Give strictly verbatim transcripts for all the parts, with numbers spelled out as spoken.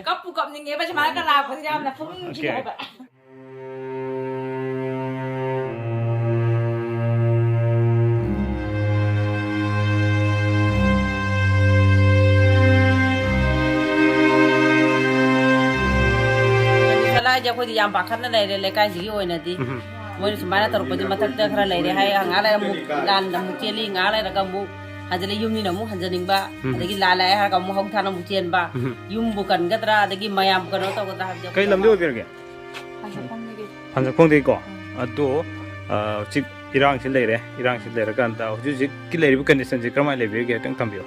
ꯀꯞꯄꯨ ꯀꯞꯅꯤꯡꯉꯦꯕ, ꯁꯨꯃꯥꯏꯅ ꯂꯥꯛꯄꯁꯦ ꯌꯥꯝꯅ ꯄꯨꯛꯅꯤꯡ ꯅꯨꯡꯁꯤ ꯍꯥꯏꯕ꯫ ꯀꯂꯥꯁꯦ ꯑꯩꯈꯣꯏꯗꯤ ꯌꯥꯝ ꯄꯥꯈꯠꯅ ꯂꯩꯔꯦ ꯂꯩꯀꯥꯏꯁꯤꯒꯤ ꯑꯣꯏꯅꯗꯤ꯫ ꯎꯝ꯫ ꯃꯣꯏꯅ ꯁꯨꯃꯥꯏꯅ ꯇꯧꯔꯛꯄꯁꯦ ꯃꯊꯛꯇ ꯈꯔ ꯂꯩꯔꯦ ꯍꯥꯏ, ꯉꯥꯏꯍꯥꯛ ꯂꯩꯔ ꯑꯃꯨꯛ ꯂꯥꯟꯗ ꯑꯃꯨꯛ ꯆꯦꯜꯂꯤ, ꯉꯥꯏꯍꯥꯛ ꯂꯩꯔꯒ ꯑꯃꯨꯛ ꯍꯟꯖꯤꯜꯂꯤ, ꯌꯨꯝꯅꯤꯅ ꯑꯃꯨꯛ ꯍꯟꯖꯤꯟꯅꯤꯡꯕ, ꯎꯝ꯫ ꯑꯗꯒꯤ ꯂꯥꯜꯂꯛꯑꯦ ꯍꯥꯏꯔꯒ ꯑꯃꯨꯛ ꯍꯧ ꯊꯥꯅ ꯑꯃꯨꯛ ꯆꯦꯟꯕ, ꯎꯝ꯫ ꯌꯨꯝꯕꯨ ꯀꯟꯒꯗ꯭ꯔꯥ, ꯑꯗꯒꯤ ꯃꯌꯥꯝ ꯀꯩꯅꯣ ꯇꯧꯒꯗ꯭ꯔꯥ ꯍꯥꯏꯕꯗꯤ ꯀꯩ ꯑꯩꯈꯣꯏ ꯂꯝꯗꯤ ꯑꯣꯏꯕꯤꯔꯒꯦ? ꯍꯥꯡꯖꯈꯣꯡꯗꯒꯤ꯫ ꯍꯥꯡꯖꯈꯣꯡꯗꯒꯤꯀꯣ? ꯎꯝ꯫ ꯑꯗꯣ, ꯑ, ꯍꯧꯖꯤꯛ ꯏꯔꯥꯡꯁꯤ ꯂꯩꯔꯦ, ꯏꯔꯥꯡꯁꯤ ꯂꯩꯔꯀꯥꯟꯗ ꯍꯧꯖꯤꯛ ꯍꯧꯖꯤꯛꯀꯤ ꯂꯩꯔꯤꯕ ꯀꯟꯗꯤꯁꯟꯁꯤ ꯀꯔꯝꯍꯥꯏꯅ ꯂꯩꯕꯤꯔꯤꯒꯦ ꯍꯥꯏꯐꯦꯠꯇꯪ ꯊꯝꯕꯤꯌꯨ,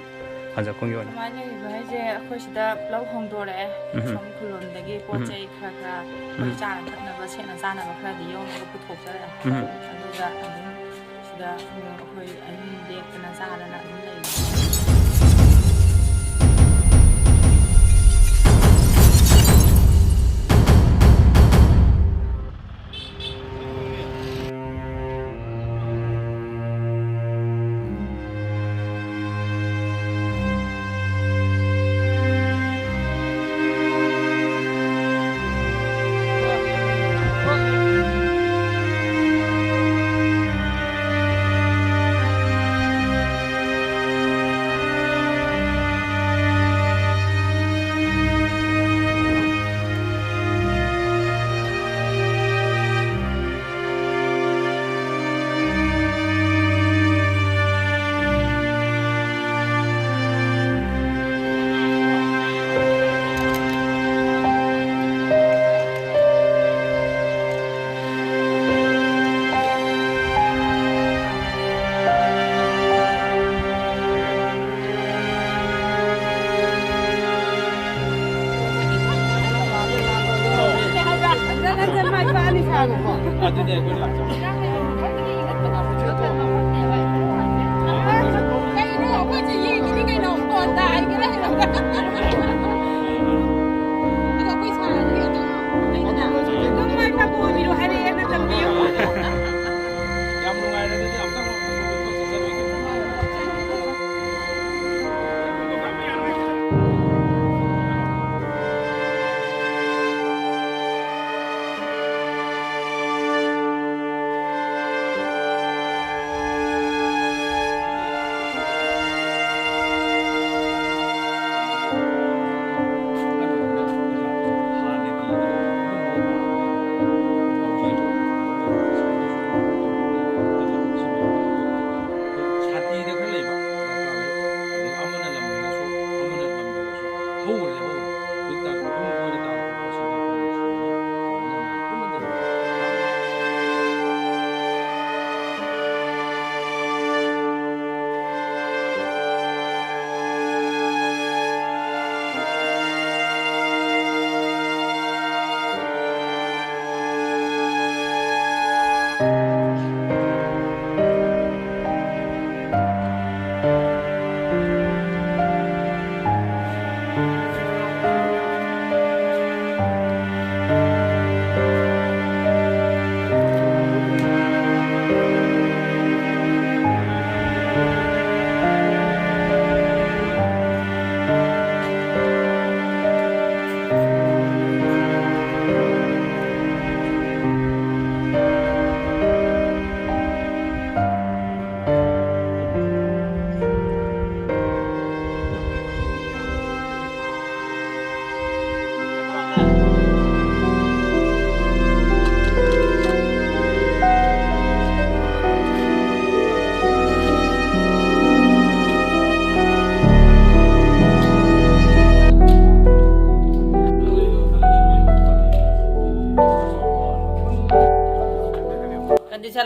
ꯍꯥꯡꯖꯈꯣꯡꯒꯤ ꯑꯣꯏꯅ꯫ ꯀꯃꯥꯏꯅ ꯂꯩꯔꯤꯕ ꯍꯥꯏꯁꯦ, ꯑꯩꯈꯣꯏ ꯁꯤꯗ ꯂꯧ ꯍꯣꯡꯗꯣꯔꯛꯑꯦ, ꯎꯝ꯫ ꯑꯁꯣꯝ ꯈꯨꯜꯂꯣꯝꯗꯒꯤ ꯄꯣꯠ ꯎꯝ꯫ ꯆꯩ ꯈꯔ ꯈꯔ, ꯑꯩꯈꯣꯏ ꯎꯝ꯫ ꯆꯥꯅ ꯊꯛꯅꯕ, ꯁꯦꯠꯅ ꯆꯥꯅꯕ ꯈꯔꯗꯤ ꯌꯣꯝꯃꯒ ꯄꯨꯊꯣꯛꯆꯔꯛꯑꯦ꯫ ꯎꯝ꯫ ꯑꯗꯨꯒ ꯑꯗꯨꯝ ꯁꯤꯗ ꯑꯩꯈꯣꯏ ꯑꯍꯤꯡ ꯂꯦꯛꯇꯅ ꯆꯥꯗꯅ ꯑꯗꯨꯝ ꯂꯩꯔꯤ꯫ ꯑꯗꯨꯅꯦ ꯑꯩꯈꯣꯏꯅ ꯂꯥꯛꯆꯕ꯫ ꯀꯩꯅꯣ, ꯑꯩꯈꯣꯏꯁꯦ ꯌꯦꯡꯉꯤꯅꯤ ꯀꯩꯅꯣ, ꯐꯣꯟꯗ ꯍꯥꯏꯒꯦꯔꯥ ꯀꯩꯅꯣ꯫ ꯑꯗꯣ ꯑꯩꯈꯣꯏ ꯁꯥꯔꯗꯤ ꯑꯗꯨꯝ ꯂꯩꯗꯅ, ꯑꯗꯨꯝ ꯃꯥꯏ ꯄꯥꯛꯄ ꯑꯣꯏꯕꯤꯔꯣ ꯍꯥꯏꯔꯛꯑꯦꯅ ꯊꯝꯕꯤꯌꯨ꯫ ꯌꯥꯝ ꯅꯨꯡꯉꯥꯏꯔꯦ, ꯑꯗꯨꯗꯤ ꯑꯝꯇꯪ ꯆꯠꯆꯔꯨꯒꯦ꯫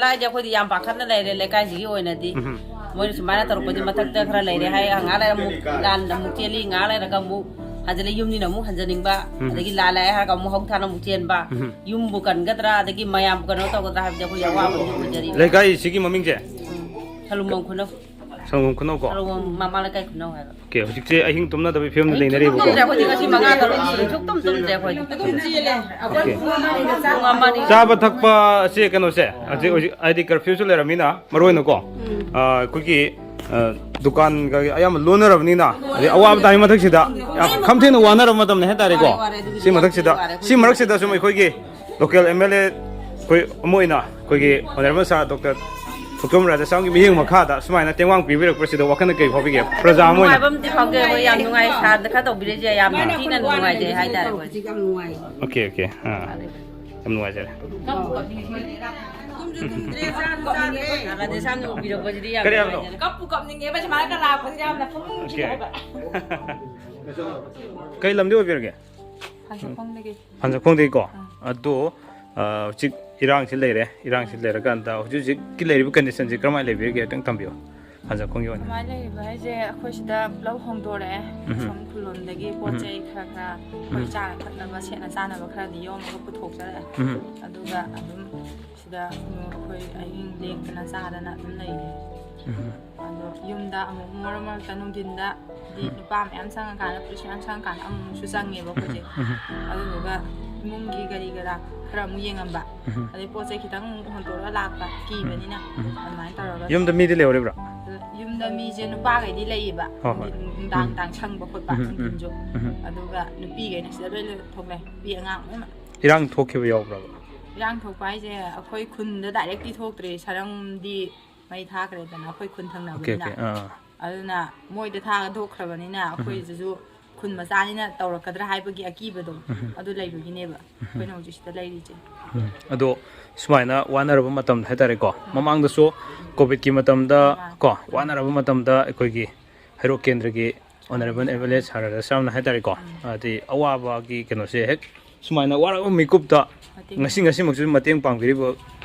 ꯂꯥꯏꯗꯤ ꯑꯩꯈꯣꯏꯗꯤ ꯌꯥꯝ ꯄꯥꯈꯠꯅ ꯂꯩꯔꯦ ꯂꯩꯀꯥꯏꯁꯤꯒꯤ ꯑꯣꯏꯅꯗꯤ꯫ ꯎꯝ꯫ ꯃꯣꯏꯅ ꯁꯨꯃꯥꯏꯅ ꯇꯧꯔꯛꯄꯗꯤ ꯃꯊꯛꯇ ꯈꯔ ꯂꯩꯔꯦ ꯍꯥꯏ, ꯉꯥꯏꯍꯥꯛ ꯂꯩꯔ ꯑꯃꯨꯛ ꯂꯥꯟꯗ ꯑꯃꯨꯛ ꯆꯦꯜꯂꯤ, ꯉꯥꯏꯍꯥꯛ ꯂꯩꯔꯒ ꯑꯃꯨꯛ ꯍꯟꯖꯤꯜꯂꯤ, ꯌꯨꯝꯅꯤꯅ ꯑꯃꯨꯛ ꯍꯟꯖꯤꯟꯅꯤꯡꯕ, ꯎꯝ꯫ ꯑꯗꯒꯤ ꯂꯥꯟ ꯂꯥꯛꯑꯦ ꯍꯥꯏꯔꯒ ꯑꯃꯨꯛ ꯍꯧ ꯊꯥꯅ ꯑꯃꯨꯛ ꯆꯦꯟꯕ, ꯎꯝ꯫ ꯌꯨꯝꯕꯨ ꯀꯟꯒꯗ꯭ꯔꯥ ꯑꯗꯒꯤ ꯃꯌꯥꯝꯕꯨ ꯀꯩꯅꯣ ꯇꯧꯒꯗ꯭ꯔꯥ ꯍꯥꯏꯕꯗꯤ ꯑꯩꯈꯣꯏ ꯑꯋꯥꯕ ꯑꯃ ꯑꯣꯏꯖꯔꯤ꯫ ꯂꯩꯀꯥꯏꯁꯤꯒꯤ ꯃꯃꯤꯡꯁꯦ? ꯎꯝ꯫ ꯁꯂꯨꯡꯕꯝ ꯈꯨꯅꯧ꯫ ꯁꯂꯨꯡꯕꯝ ꯈꯨꯅꯧ ꯀꯣ? ꯁꯂꯨꯡꯕꯝ ꯃꯃꯥ ꯂꯩꯀꯥꯏ ꯈꯨꯅꯧ ꯍꯥꯏꯕ꯫ ꯑꯣꯀꯦ, ꯍꯧꯖꯤꯛꯁꯦ ꯑꯍꯤꯡ ꯇꯨꯝꯅꯗꯕꯒꯤ ꯐꯤꯕꯝꯗ ꯑꯍꯤꯡ ꯂꯩꯅꯔꯤꯕꯀꯣ? ꯇꯨꯝꯗ꯭ꯔꯦ ꯑꯩꯈꯣꯏꯗꯤ, ꯉꯁꯤ ꯃꯉꯥ ꯇꯔꯨꯛꯅꯤ, ꯁꯨꯛꯇꯨꯝ ꯇꯨꯝꯗ꯭ꯔꯦ ꯑꯩꯈꯣꯏꯗꯤ꯫ ꯑꯗꯨꯝ ꯆꯦꯜꯂꯦ꯫ ꯑꯩꯈꯣꯏ ꯑꯣꯀꯦ꯫ ꯄꯨꯡ ꯑꯃ ꯑꯅꯤꯗ ꯆꯥꯛ ꯄꯨꯡ ꯑꯃ ꯑꯅꯤ꯫ ꯆꯥꯕ ꯊꯛꯄ ꯑꯁꯦ ꯀꯩꯅꯣꯁꯦ, ꯍꯧꯖꯤꯛ, ꯍꯧꯖꯤꯛ ꯍꯥꯏꯗꯤ ꯀꯔꯐ꯭ꯌꯨꯁꯨ ꯂꯩꯔꯕꯅꯤꯅ, ꯃꯔꯨ ꯑꯣꯏꯅꯀꯣ, ꯎꯝ꯫ ꯑ, ꯑꯩꯈꯣꯏꯒꯤ, ꯑ, ꯗꯨꯀꯥꯟꯒ ꯑꯌꯥꯝꯕ ꯂꯣꯟꯅꯔꯕꯅꯤꯅ, ꯑꯗꯩ ꯑꯋꯥꯕ ꯇꯥꯏ ꯃꯊꯛꯁꯤꯗ ꯌꯥꯝ ꯈꯝ ꯊꯦꯡꯅ ꯋꯥꯅꯔꯕ ꯃꯇꯝꯅꯦ ꯍꯥꯏꯇꯥꯔꯦꯀꯣ꯫ ꯋꯥꯔꯦ, ꯋꯥꯔꯦ, ꯑꯗꯨꯒꯤꯗꯤ ꯁꯤ ꯃꯊꯛꯁꯤꯗ, ꯋꯥꯔꯦ, ꯁꯤ ꯑꯩꯈꯣꯏ ꯃꯔꯛꯁꯤꯗ ꯁꯨꯝ ꯑꯩꯈꯣꯏꯒꯤ local M L A ꯑꯩꯈꯣꯏ ꯑꯃ ꯑꯣꯏꯅ ꯑꯩꯈꯣꯏꯒꯤ honourable sir Doctor ꯊꯣꯛꯆꯣꯝ ꯔꯥꯙꯦꯁ꯭ꯌꯥꯝꯒꯤ ꯃꯤꯠꯌꯦꯡ ꯃꯈꯥꯗ ꯁꯨꯃꯥꯏꯅ ꯇꯦꯡꯋꯥꯡ ꯄꯤꯕꯤꯔꯛꯄꯁꯤꯗ ꯋꯥꯈꯜꯅ ꯀꯔꯤ ꯐꯥꯎꯕꯤꯒꯦ? ꯄ꯭ꯔꯖꯥ ꯑꯃ ꯑꯣꯏꯅ꯫ ꯅꯨꯡꯉꯥꯏꯕ ꯑꯃꯗꯤ ꯐꯥꯎꯖꯩ, ꯑꯩꯈꯣꯏ ꯌꯥꯝ ꯅꯨꯡꯉꯥꯏ, ꯁꯥꯔꯗ ꯈꯔ ꯇꯧꯕꯤꯔꯤꯁꯦ ꯌꯥꯝ ꯊꯤꯅ ꯅꯨꯡꯉꯥꯏꯖꯩ ꯍꯥꯏꯇꯥꯔꯦ ꯑꯩꯈꯣꯏ꯫ ꯍꯧꯖꯤꯛ ꯌꯥꯝ ꯅꯨꯡꯉꯥꯏ꯫ ꯑꯣꯀꯦ, ꯑꯣꯀꯦ, ꯑꯥ, ꯌꯥꯝ ꯅꯨꯡꯉꯥꯏꯖꯔꯦ꯫ ꯇꯨꯝꯁꯨ ꯇꯨꯝꯗ꯭ꯔꯦ, ꯆꯥꯁꯨ ꯆꯥꯗ꯭ꯔꯦ꯫ ꯔꯥꯙꯦꯁ꯭ꯌꯥꯝꯅ ꯎꯕꯤꯔꯛꯄꯁꯤꯗꯤ ꯌꯥꯝ ꯀꯔꯤ ꯍꯥꯏꯕꯅꯣ? ꯅꯨꯡꯉꯥꯏꯖꯔꯦ꯫ ꯀꯞꯄꯨ ꯀꯞꯅꯤꯡꯉꯦꯕ ꯁꯨꯃꯥꯏꯅ ꯂꯥꯛꯄꯁꯤꯗ ꯌꯥꯝꯅ ꯄꯨꯛꯅꯤꯡ ꯅꯨꯡꯁꯤ ꯑꯣꯀꯦ꯫ ꯍꯥꯏꯕ꯫ ꯀꯩ ꯂꯝꯗꯤ ꯑꯣꯏꯕꯤꯔꯒꯦ? ꯍꯥꯟꯁꯥꯈꯣꯡꯗꯒꯤ꯫ ꯍꯥꯟꯁꯥꯈꯣꯡꯗꯒꯤꯀꯣ? ꯑꯥ꯫ ꯑꯗꯣ, ꯑ, ꯍꯧꯖꯤꯛ ꯏꯔꯥꯡꯁꯤ ꯂꯩꯔꯦ꯫ ꯏꯔꯥꯡꯁꯤ ꯂꯩꯔꯀꯥꯟꯗ ꯍꯧꯖꯤꯛ ꯍꯧꯖꯤꯛꯀꯤ ꯂꯩꯔꯤꯕ conditionꯁꯤ ꯀꯔꯝꯍꯥꯏꯅ ꯂꯩꯕꯤꯔꯤꯒꯦ? ꯈꯤꯇꯪ ꯊꯝꯕꯤꯌꯨ꯫ ꯍꯥꯟꯁꯥꯈꯣꯡꯒꯤ ꯑꯣꯏꯅ꯫ ꯀꯃꯥꯏꯅ ꯂꯩꯔꯤꯕ ꯍꯥꯏꯁꯦ, ꯑꯩꯈꯣꯏ ꯁꯤꯗ ꯂꯧ ꯍꯣꯡꯗꯣꯔꯛꯑꯦ꯫ ꯎꯝ꯫ ꯑꯁꯣꯝ ꯈꯨꯜꯂꯣꯝꯗꯒꯤ ꯄꯣꯠ ꯎꯝ꯫ ꯆꯩ ꯈꯔ ꯈꯔ, ꯑꯩꯈꯣꯏ ꯎꯝ꯫ ꯆꯥꯅ ꯊꯛꯅꯕ, ꯁꯦꯠꯅ ꯆꯥꯅꯕ ꯈꯔꯗꯤ ꯌꯣꯝꯃꯒ ꯄꯨꯊꯣꯛꯆꯔꯛꯑꯦ꯫ ꯎꯝ꯫ ꯑꯗꯨꯒ ꯑꯗꯨꯝ ꯁꯤꯗ ꯑꯩꯈꯣꯏ ꯑꯍꯤꯡ ꯂꯦꯛꯇꯅ ꯆꯥꯗꯅ ꯑꯗꯨꯝ ꯂꯩꯔꯤ꯫ ꯎꯝ꯫ ꯑꯗꯣ ꯌꯨꯝꯗ ꯑꯃꯨꯛ ꯃꯔꯛ ꯃꯔꯛꯇ ꯅꯨꯡꯊꯤꯟꯗ ꯗꯤ ꯎꯝ꯫ ꯅꯨꯄꯥ ꯃꯌꯥꯝ ꯆꯪꯉꯀꯥꯟꯗ, ꯄꯨꯂꯤꯁ ꯃꯌꯥꯝ ꯆꯪꯉꯀꯥꯟꯗ ꯑꯃꯨꯛꯁꯨ ꯆꯪꯉꯦꯕ ꯑꯩꯈꯣꯏꯁꯦ꯫ ꯎꯝ꯫ ꯑꯗꯨꯗꯨꯒ ꯏꯃꯨꯡꯒꯤ ꯀꯔꯤ ꯀꯔꯥ ꯈꯔ ꯑꯃꯨꯛ ꯌꯦꯡꯉꯝꯕ꯫ ꯎꯝ꯫ ꯑꯗꯩ ꯄꯣꯠ ꯆꯩ ꯈꯤꯇꯪ ꯑꯃꯨꯛ ꯍꯣꯟꯇꯣꯛꯑꯒ ꯂꯥꯛꯄ ꯀꯤꯕꯅꯤꯅ꯫ ꯎꯝ꯫ ꯑꯗꯨꯃꯥꯏꯅ ꯇꯧꯔꯒ ꯌꯨꯝꯗ ꯃꯤꯗꯤ ꯂꯩꯍꯧꯔꯤꯕ꯭ꯔꯥ? ꯑꯗꯨ ꯌꯨꯝꯗ ꯃꯤꯁꯦ ꯅꯨꯄꯥꯈꯩꯗꯤ ꯂꯩꯌꯦꯕ꯫ ꯍꯣꯏ, ꯍꯣꯏ꯫ ꯅꯨꯡꯗꯥꯡ ꯎꯝ꯫ ꯅꯨꯡꯗꯥꯡ ꯁꯪꯕ ꯈꯣꯠꯄ ꯎꯝ, ꯎꯝ, ꯅꯨꯡꯊꯤꯟꯁꯨ꯫ ꯎꯝ꯫ ꯑꯗꯨꯒ ꯅꯨꯄꯤꯈꯩꯅ ꯁꯤꯗ ꯂꯣꯏ ꯂꯣꯏ ꯊꯣꯛꯂꯛꯑꯦ꯫ ꯅꯨꯄꯤ ꯑꯉꯥꯡ ꯂꯣꯏꯅꯃꯛ꯫ ꯏꯔꯥꯡ ꯊꯣꯛꯈꯤꯕ ꯌꯥꯎꯕ꯭ꯔꯕ? ꯏꯔꯥꯡ ꯊꯣꯛꯄ ꯍꯥꯏꯁꯦ ꯑꯩꯈꯣꯏ ꯈꯨꯟꯗ directly ꯊꯣꯛꯇ꯭ꯔꯦ, ꯁꯔꯝꯗꯤ ꯃꯩ ꯊꯥꯈ꯭ꯔꯦꯗꯅ ꯑꯩꯈꯣꯏ ꯈꯨꯟ ꯑꯣꯀꯦ, ꯊꯪꯅꯕꯅꯤꯅ꯫ ꯑꯣꯀꯦ, ꯑꯥ꯫ ꯑꯗꯨꯅ ꯃꯣꯏꯗ ꯊꯥꯗꯣꯛꯈ꯭ꯔꯕꯅꯤꯅ ꯎꯝ꯫ ꯑꯩꯈꯣꯏꯁꯤꯁꯨ ꯈꯨꯟ ꯃꯆꯥꯅꯤꯅ ꯇꯧꯔꯛꯀꯗ꯭ꯔꯥ ꯍꯥꯏꯕꯒꯤ ꯑꯀꯤꯕꯗꯣ ꯎꯝ꯫ ꯑꯗꯨ ꯂꯩꯕꯒꯤꯅꯦꯕ ꯎꯝ꯫ ꯑꯩꯈꯣꯏꯅ ꯍꯧꯖꯤꯛ ꯁꯤꯗ ꯂꯩꯔꯤꯁꯦ꯫ ꯎꯝ꯫ ꯑꯗꯣ ꯁꯨꯃꯥꯏꯅ ꯋꯥꯅꯔꯕ ꯃꯇꯝꯗ ꯍꯥꯏꯇꯥꯔꯦꯀꯣ, ꯎꯝ꯫ ꯃꯃꯥꯡꯗꯁꯨ COVIDꯀꯤ ꯃꯇꯝꯗ ꯃꯥꯅꯦ꯫ ꯀꯣ, ꯋꯥꯅꯔꯕ ꯃꯇꯝꯗ ꯑꯩꯈꯣꯏꯒꯤ ꯍꯩꯔꯣꯛ ꯀꯦꯟꯗ꯭ꯔꯒꯤ honourable M L A sir ꯔꯥꯙꯦꯁ꯭ꯌꯥꯝꯅ ꯍꯥꯏꯇꯥꯔꯦꯀꯣ, ꯎꯝ꯫ ꯍꯥꯏꯗꯤ ꯑꯋꯥꯕꯒꯤ ꯀꯩꯅꯣꯁꯦ ꯍꯦꯛ ꯁꯨꯃꯥꯏꯅ ꯋꯥꯔꯛꯄ ꯃꯤꯀꯨꯞꯇ ꯃꯇꯦꯡ ꯉꯁꯤ, ꯉꯁꯤꯃꯛꯁꯨ ꯃꯇꯦꯡ ꯄꯥꯡꯕꯤꯔꯤꯕ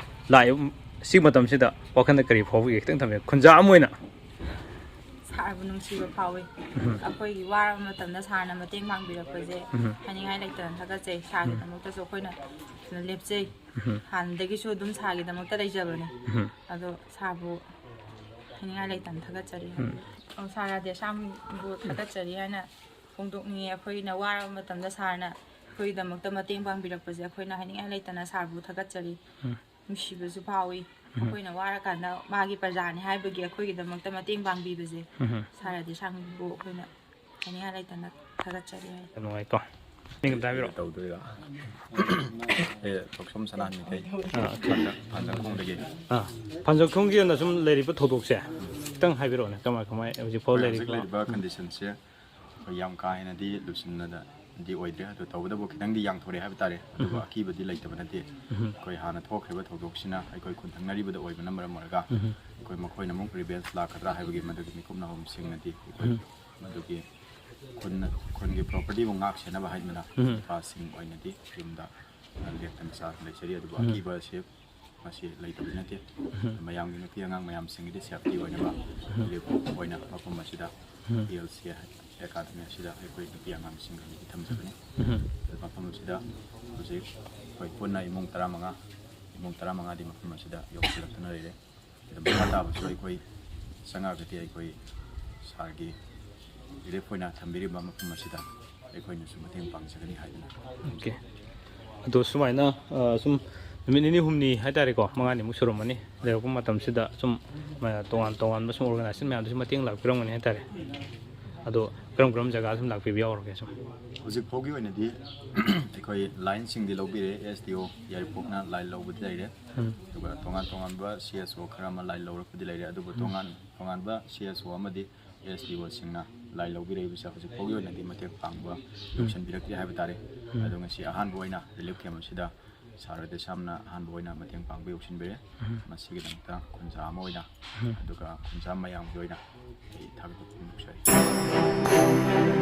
ꯂꯥꯛꯏꯕ ꯁꯤꯒꯤ ꯃꯇꯝꯁꯤꯗ ꯋꯥꯈꯜꯗ ꯀꯔꯤ ꯐꯥꯎꯕꯤꯒꯦ? ꯈꯤꯇꯪ ꯊꯝꯕꯤꯌꯨ, ꯈꯨꯟꯖꯥ ꯑꯃ ꯑꯣꯏꯅ꯫ ꯁꯥꯔꯕꯨ ꯅꯨꯡꯁꯤꯕ ꯐꯥꯎꯏ꯫ ꯑꯩꯈꯣꯏꯒꯤ ꯋꯥꯔꯕ ꯃꯇꯝꯗ ꯁꯥꯔꯅ ꯃꯇꯦꯡ ꯄꯥꯡꯕꯤꯔꯛꯄꯁꯦ ꯍꯥꯏꯅꯤꯡꯉꯥꯏ ꯂꯩꯇꯅ ꯊꯥꯒꯠꯆꯩ꯫ ꯁꯥꯔꯒꯤꯗꯃꯛꯇꯁꯨ ꯑꯩꯈꯣꯏꯅ ꯂꯦꯞꯆꯩ꯫ ꯍꯥꯟꯅꯗꯒꯤꯁꯨ ꯑꯗꯨꯝ ꯁꯥꯔꯒꯤꯗꯃꯛꯇ ꯂꯩꯖꯕꯅꯤ꯫ ꯑꯗꯣ ꯁꯥꯔꯕꯨ ꯍꯥꯏꯅꯤꯡꯉꯥꯏ ꯂꯩꯇꯅ ꯊꯥꯒꯠꯆꯔꯤ꯫ ꯑꯧ, ꯁꯥꯔ ꯔꯥꯙꯦꯁ꯭ꯌꯥꯝꯕꯨ ꯊꯥꯒꯠꯆꯔꯤ ꯍꯥꯏꯅ ꯐꯣꯡꯗꯣꯛꯅꯤꯡꯉꯤ꯫ ꯑꯩꯈꯣꯏꯅ ꯋꯥꯔꯕ ꯃꯇꯝꯗ ꯁꯥꯔꯅ ꯑꯩꯈꯣꯏꯒꯤꯗꯃꯛꯇ ꯃꯇꯦꯡ ꯄꯥꯡꯕꯤꯔꯛꯄꯁꯦ ꯑꯩꯈꯣꯏꯅ ꯍꯥꯏꯅꯤꯡꯉꯥꯏ ꯂꯩꯇꯅ ꯁꯥꯔꯕꯨ ꯊꯥꯒꯠꯆꯔꯤ꯫ ꯅꯨꯡꯁꯤꯕꯁꯨ ꯐꯥꯎꯏ꯫ ꯑꯩꯈꯣꯏꯅ ꯋꯥꯔꯀꯥꯟꯗ ꯃꯥꯒꯤ ꯄ꯭ꯔꯖꯥꯅꯤ ꯍꯥꯏꯕꯒꯤ ꯑꯩꯈꯣꯏꯒꯤꯗꯃꯛꯇ ꯃꯇꯦꯡ ꯄꯥꯡꯕꯤꯕꯁꯦ ꯁꯥꯔ ꯔꯥꯙꯦꯁ꯭ꯌꯥꯝꯕꯨ ꯑꯩꯈꯣꯏꯅ ꯍꯥꯏꯅꯤꯡꯉꯥꯏ ꯂꯩꯇꯅ ꯊꯥꯒꯠꯆꯔꯤ ꯍꯥꯏ꯫ ꯌꯥꯝ ꯅꯨꯡꯉꯥꯏꯀꯣ꯫ ꯅꯤꯡ ꯑꯝꯇ ꯍꯥꯏꯕꯤꯔꯛꯑꯣ꯫ ꯇꯧꯗꯣꯏꯔꯣ? ꯑꯦ, ꯊꯣꯛꯁꯣꯝ ꯁꯅꯥꯍꯟ ꯃꯤꯇꯩ꯫ ꯑꯥ, ꯄꯥꯟꯖ-, ꯄꯥꯟꯖꯈꯣꯡꯗꯒꯤ꯫ ꯑꯥ, ꯄꯥꯟꯖꯈꯣꯡꯒꯤ ꯑꯣꯏꯅ ꯁꯨꯝ ꯂꯩꯔꯤꯕ ꯊꯧꯗꯣꯛꯁꯦ ꯈꯤꯇꯪ ꯍꯥꯏꯕꯤꯔꯛꯑꯣꯅꯦ, ꯀꯃꯥꯏ ꯀꯃꯥꯏ ꯍꯧꯖꯤꯛꯐꯥꯎ ꯑꯩꯈꯣꯏ ꯍꯧꯖꯤꯛ ꯂꯩꯔꯤꯕ? ꯂꯩꯔꯤꯕ ꯀꯟꯗꯤꯁꯟꯁꯦ ꯑꯩꯈꯣꯏ ꯌꯥꯝ ꯀꯥ ꯍꯦꯟꯅꯗꯤ ꯂꯨꯁꯤꯟꯅꯗꯤ ꯑꯣꯏꯗ꯭ꯔꯦ, ꯑꯗꯨ ꯇꯧꯕꯇꯕꯨ ꯈꯤꯇꯪꯗꯤ ꯌꯥꯡꯊꯣꯔꯛꯑꯦ ꯍꯥꯏꯕ ꯇꯥꯔꯦ꯫ ꯑꯗꯨꯕꯨ ꯑꯀꯤꯕꯗꯤ ꯂꯩꯇꯕ ꯅꯠꯇꯦ꯫ ꯑꯩꯈꯣꯏ ꯍꯥꯟꯅ ꯊꯣꯛꯈ꯭ꯔꯤꯕ ꯊꯧꯗꯣꯛꯁꯤꯅ ꯑꯩꯈꯣꯏ ꯈꯨꯟ ꯊꯪꯅꯔꯤꯕꯗ ꯑꯣꯏꯕꯅ ꯃꯔꯝ ꯑꯣꯏꯔꯒ ꯑꯩꯈꯣꯏ ꯃꯈꯣꯏꯅ ꯑꯃꯨꯛ ꯔꯤꯚꯦꯟꯖ ꯂꯥꯛꯀꯗ꯭ꯔꯥ ꯍꯥꯏꯕꯒꯤ ꯃꯗꯨꯒꯤ ꯃꯤꯀꯨꯞ ꯅꯍꯨꯝꯁꯤꯡꯅꯗꯤ ꯑꯩꯈꯣꯏ ꯃꯗꯨꯒꯤ ꯈꯨꯟ, ꯈꯨꯟꯒꯤ ꯄ꯭ꯔꯣꯄꯔꯇꯤꯕꯨ ꯉꯥꯛ ꯁꯦꯟꯅꯕ ꯍꯥꯏꯗꯅ ꯅꯨꯄꯥꯁꯤꯡ ꯑꯣꯏꯅꯗꯤ ꯌꯨꯝꯗ ꯂꯦꯛꯇꯅ ꯆꯥꯗꯅ ꯂꯩꯖꯔꯤ꯫ ꯑꯗꯨꯕꯨ ꯑꯀꯤꯕ ꯑꯁꯤ ꯃꯁꯤ ꯂꯩꯇꯕꯗꯤ ꯅꯠꯇꯦ꯫ ꯃꯌꯥꯝꯒꯤ ꯅꯨꯄꯤ ꯑꯉꯥꯡ ꯃꯌꯥꯝꯁꯤꯡꯒꯤꯗꯤ ꯁꯦꯐꯇꯤ ꯑꯣꯏꯅꯕ ꯔꯤꯂꯤꯐ ꯑꯣꯏꯅ ꯃꯐꯝ ꯑꯁꯤꯗ ꯄꯤ ꯑꯦꯜ ꯁꯤ ꯑꯦꯀꯥꯗꯃꯤ ꯑꯁꯤꯗ ꯑꯩꯈꯣꯏ ꯅꯨꯄꯤ ꯑꯉꯥꯡꯁꯤꯡꯒꯤꯗꯃꯛ ꯊꯝꯖꯕꯅꯤ꯫ ꯑꯗꯨ ꯃꯐꯝ ꯑꯁꯤꯗ ꯍꯧꯖꯤꯛ ꯑꯩꯈꯣꯏ ꯄꯨꯟꯅ ꯏꯃꯨꯡ ꯇꯔꯥꯃꯉꯥ, ꯏꯃꯨꯡ ꯇꯔꯥꯃꯉꯥꯗꯤ ꯃꯐꯝ ꯑꯁꯤꯗ ꯌꯧꯁꯤꯜꯂꯛꯇꯨꯅ ꯂꯩꯔꯦ꯫ ꯑꯗꯨ ꯃꯈꯥ ꯇꯥꯕꯁꯨ ꯑꯩꯈꯣꯏ ꯆꯪꯉꯛꯑꯒꯗꯤ ꯑꯩꯈꯣꯏ ꯁꯥꯔꯒꯤ ꯔꯤꯂꯤꯐ ꯑꯣꯏꯅ ꯊꯝꯕꯤꯔꯤꯕ ꯃꯐꯝ ꯑꯁꯤꯗ ꯑꯩꯈꯣꯏꯅꯁꯨ ꯃꯇꯦꯡ ꯄꯥꯡꯖꯒꯅꯤ ꯍꯥꯏꯗꯅ꯫ ꯑꯣꯀꯦ꯫ ꯑꯗꯣ ꯁꯨꯃꯥꯏꯅ, ꯑ, ꯁꯨꯝ ꯅꯨꯃꯤꯠ ꯅꯤꯅꯤ ꯍꯨꯝꯅꯤ ꯍꯥꯏꯇꯥꯔꯦꯀꯣ, ꯃꯉꯥꯅꯤꯃꯨꯛ ꯁꯨꯔꯝꯃꯅꯤ ꯂꯩꯔꯛꯄ ꯃꯇꯝꯁꯤꯗ ꯁꯨꯝ, ꯑ, ꯇꯣꯉꯥꯟ ꯇꯣꯉꯥꯟꯕ ꯁꯨꯝ ꯑꯣꯔꯒꯅꯥꯏꯖꯦꯁꯟ ꯃꯌꯥꯝꯗꯁꯨ ꯃꯇꯦꯡ ꯂꯥꯛꯄꯤꯔꯝꯒꯅꯤ ꯍꯥꯏꯇꯥꯔꯦ꯫ ꯑꯗꯣ ꯀꯔꯝ ꯀꯔꯝ ꯖꯒꯥ ꯁꯨꯝ ꯂꯥꯛꯄꯤꯕ ꯌꯥꯎꯔꯒꯦ ꯁꯨꯝ? ꯍꯧꯖꯤꯛ ꯐꯥꯎꯒꯤ ꯑꯣꯏꯅꯗꯤ ꯑꯩꯈꯣꯏ ꯂꯥꯏꯟꯁꯤꯡꯗꯤ ꯂꯧꯕꯤꯔꯦ, ꯑꯦꯁ ꯗꯤ ꯑꯣ ꯌꯥꯏꯔꯤꯄꯣꯛꯅ ꯂꯥꯏꯟ ꯂꯧꯕꯗꯤ ꯂꯩꯔꯦ꯫ ꯑꯗꯨꯒ ꯇꯣꯉꯥꯟ ꯇꯣꯉꯥꯟꯕ ꯁꯤ ꯑꯦꯁ ꯑꯣ ꯈꯔ ꯑꯃ ꯂꯥꯏꯟ ꯂꯧꯔꯛꯄꯗꯤ ꯂꯩꯔꯦ, ꯑꯗꯨꯕꯨ ꯇꯣꯉꯥꯟ ꯇꯣꯉꯥꯟꯕ ꯁꯤ ꯑꯦꯁ ꯑꯣ ꯑꯃꯗꯤ ꯑꯦꯁ ꯗꯤ ꯑꯣꯁꯤꯡꯅ ꯂꯥꯏ ꯂꯧꯕꯤꯔꯛꯏꯕꯁꯦ ꯍꯧꯖꯤꯛ ꯐꯥꯎꯒꯤ ꯑꯣꯏꯅꯗꯤ ꯃꯇꯦꯡ ꯄꯥꯡꯕ ꯌꯧꯁꯤꯟꯕꯤꯔꯛꯇ꯭ꯔꯤ ꯍꯥꯏꯕ ꯇꯥꯔꯦ꯫ ꯑꯗꯣ ꯉꯁꯤ ꯑꯍꯥꯟꯕ ꯑꯣꯏꯅ ꯔꯤꯂꯤꯐ ꯀꯦꯝ ꯑꯁꯤꯗ ꯁꯥꯔ ꯔꯥꯙꯦꯁ꯭ꯌꯥꯝꯅ ꯑꯍꯥꯟꯕ ꯑꯣꯏꯅ ꯃꯇꯦꯡ ꯄꯥꯡꯕ ꯌꯧꯁꯤꯟꯕꯤꯔꯦ꯫ ꯃꯁꯤꯒꯤꯗꯃꯛꯇ ꯈꯨꯟꯖꯥ ꯑꯃ ꯑꯣꯏꯅ, ꯑꯗꯨꯒ ꯈꯨꯟꯖꯥ ꯃꯌꯥꯝꯒꯤ ꯑꯣꯏꯅ ꯑꯩ ꯊꯥꯒꯠꯄ ꯐꯣꯡꯗꯣꯛꯆꯔꯤ꯫